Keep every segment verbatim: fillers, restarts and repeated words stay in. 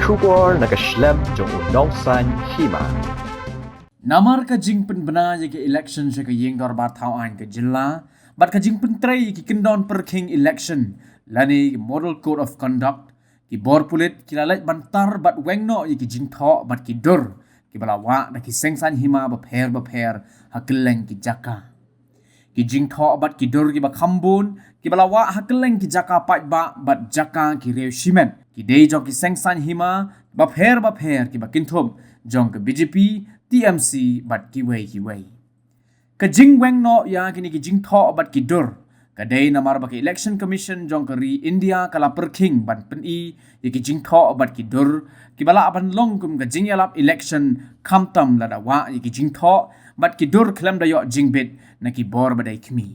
Khubor na ka shlem jong u nongsan hima. Namar ka jingpynbna ïa ka election sha ka ïing dorbar thaw aiñ ka jylla bad ka jingpyntrei ïa ki kyndon pyrkhing election lane model code of conduct, ki bor pulit ki la leit ban tar bad weng noh ïa ki jingthoh bad ki dur kiba la wah da ki seng saiñ hima bapher bapher ha kylleng ki jaka. Ki jingthoh bad ki dur kiba kham bun kiba la wah ha kylleng ki jaka paidbah bad jaka ki riew shimet ki dei jong ki seng saiñ hima bapher bapher kiba kynthup jong ka B J P, T M C bad kiwei kiwei. Ka jingweng noh ïa kine ki jingthoh bad ki dur ka dei namar ba ka Election Commission jong ka ri India ka la pyrkhing ban pyni ïa ki jingthoh bad ki dur kiba lah ban long kum ka jingïalap election, khamtam lada wah ïa ki jingthoh bad ki dur khlem da ïoh jingbit na ki bor ba dei khmih.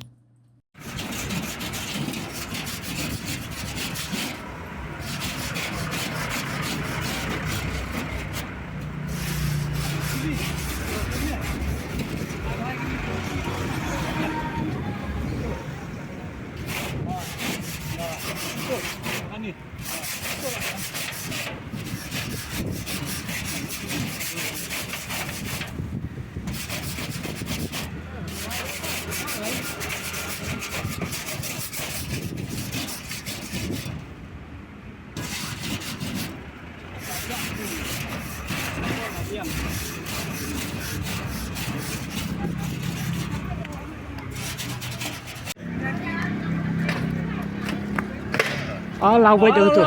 Ah, lau bai tu tu.